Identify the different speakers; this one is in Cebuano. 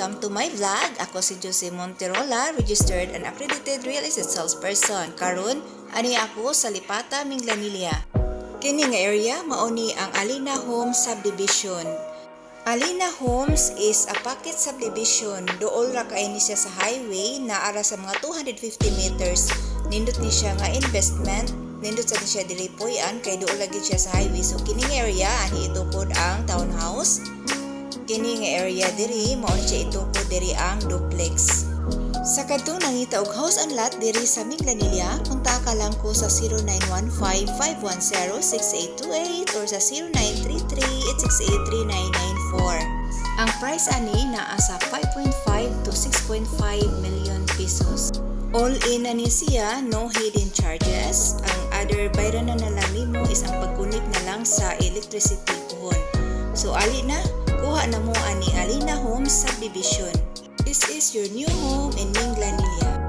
Speaker 1: Welcome to my vlog. Ako si Josie Monterola, registered and accredited real estate salesperson. Karon, ani ako sa Lipata, Minglanilla. Kini nga area mao ni ang Alina Homes Subdivision. Alina Homes is a pocket subdivision. Duol ra kay ni siya sa highway na ara sa mga 250 meters. Nindot ni siya nga investment. Nindot sa ni siya diri puy-an kay duol lagi siya sa highway. So kini nga area ani itukod ang townhouse. Kini nga area diri mao ni siya itukod diri ang duplex. Sa kadtong nangita og house and lot diri sa Minglanilla, kontaka lang ko sa 0915-510-6828 or sa 0933-868-3994. Ang price ani naa sa 5.5 to 6.5 million pesos. All in na ni siya, no hidden charges. Ang other bayran na lang nimo is ang pag-connect na lang sa electricity puhon. So ali na, kuha na mo ani Alina Homes Subdivision. This is your new home in Minglanilla.